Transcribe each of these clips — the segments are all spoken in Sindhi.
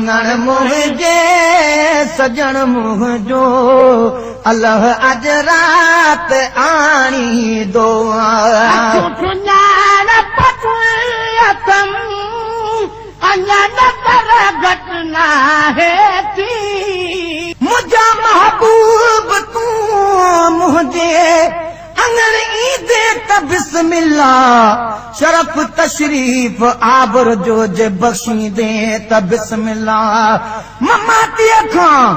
اڱڻ منهنجي سڄڻ منهنجو الله اڄ رات آڻيندو. اکيون سڃاڻپ اٿم اڃا نظر گهٽ ناهي ٿي. منهنجا محبوب تون منهنجي اڱڻ ايندي ته بسم الله شرف تشريف آبر جو جي بخشيندي ته بسم الله مماتيء کان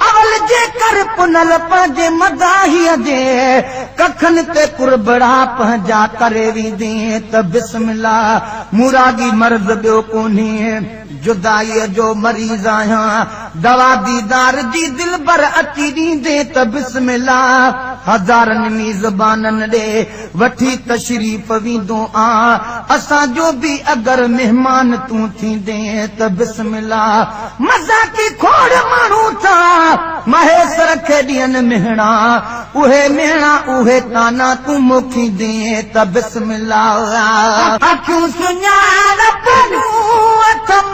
اول جيڪر پنهل پنهنجي مداحيء جي ڪکن تي قربڙا پنهنجا ڪري ويندين ته بسم الله مون راڳي مرض ٻيو ڪونهي جدائيء جو مريض آهيان دوا ديدار جي دلبر اچي ڏيندين ته بسم الله هزارن ميزبانن ڏي وٺي تشريف ويندو آن اسان جو به اگر مهمان تون ٿيندين ته بسم الله مذاقي کوڙ ماڻهو ٿا مهيسر کي ڏين مهڻا اهي مهڻا اهي طعنا تون موکيندين ته بسم الله. اکيون سڃاڻپ جون اٿم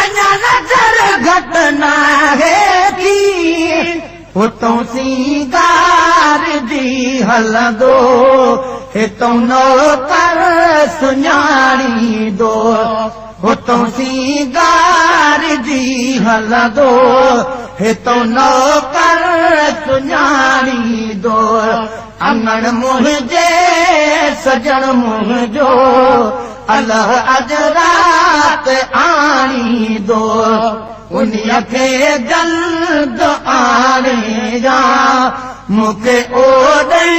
اڃا نظر گهٽ ناهي ٿي. هتون سينگار جي هلندو هتون نوڪر سڃاڻيندو. هتون سينگار جي هلندو هتون نوڪر سڃاڻيندو. اڱڻ منهنجي سڄڻ منهنجو الله اڄ رات آڻيندو. انهيء کي جلد آڻي مون کي اوڏي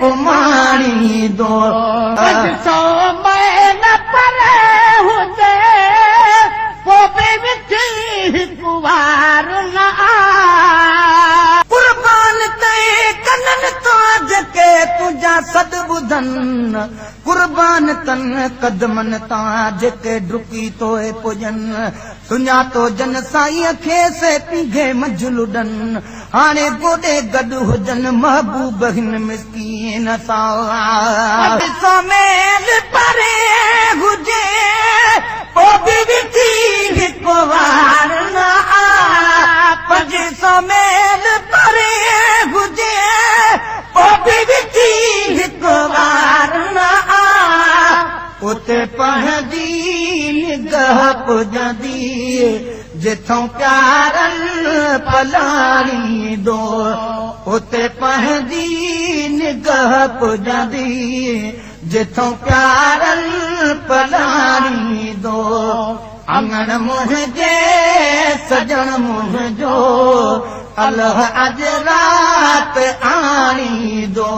اماڻيندو. 500 ميل پري هجي پوءِ به وٺي هڪ وار نه آ. قربان تي ڪنن تان جيڪي تنهنجا سڏ ٻڌن، قربان تن قدمن تان جيڪي ڊڪي توءِ پڄن. سڃاتو جن سائينءَ کي سي پينگهي منجهه لڏن، هاڻي گوڏي گڏ هجن محبوب هن مسڪين سان. 500 ميل پري هجي پوءِ به وٺي هڪ وار نه آ. 500 ميل پري هجي پوءِ به وٺي هڪ وار نه آ. اتي پنهنجي نگاهه پڄندي جٿون پيارن پلاڻيندو. اتي پنهنجي نگاهه پڄندي جٿون پيارن پلاڻيندو. اڱڻ منهنجي سڄڻ منهنجو الله اڄ رات آڻيندو.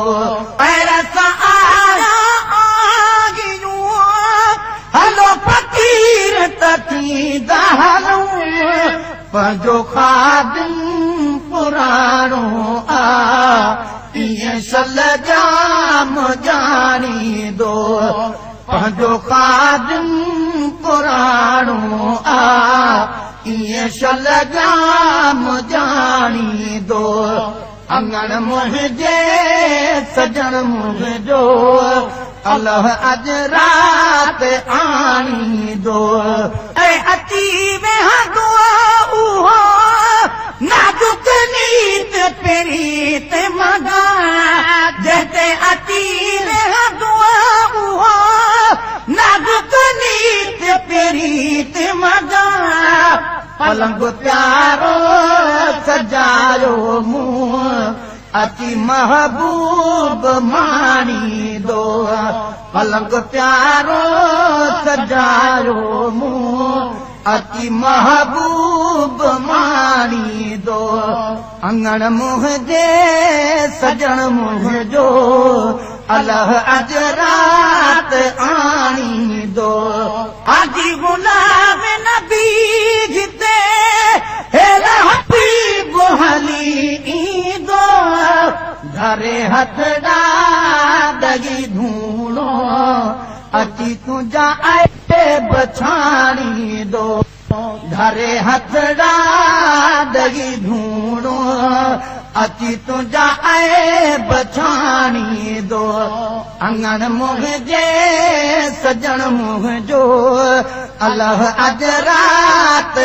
پير سان آيا آهيون هلو فقير ته ٿيندا هلون. پنهنجو خادم پراڻو آ ائين شل ڄام ڄاڻيندو. پنهنجو خادم پراڻو آ ائين شل ڄام ڄاڻيندو. اڱڻ منهنجي سڄڻ منهنجو الله اڄ رات آڻيندو. ۽ اچي ويهندو اهو نازڪ نيت پريت مگا جنهن تي اچي ويهندو اهو نازڪ نيت پريت مگا. پلنگ پيارو سجايو مون اچي محبوب ماڻيندو. پلنگ پيارو سجايو مون اچي محبوب ماڻيندو. اڱڻ منهنجي سڄڻ منهنجو الله اڄ رات آڻيندو. حاجي غلام نبي جتي هيلا حبيب هلي ايندو. ڌري هٿڙا ڏئي ڌوڻو اچي تنهنجا عيب ڇاڻيندو. ڌري هٿڙا ڏئي ڌوڻو اچي تنهنجا عيب ڇاڻيندو. اڱڻ منهنجي سڄڻ منهنجو الله اڄ رات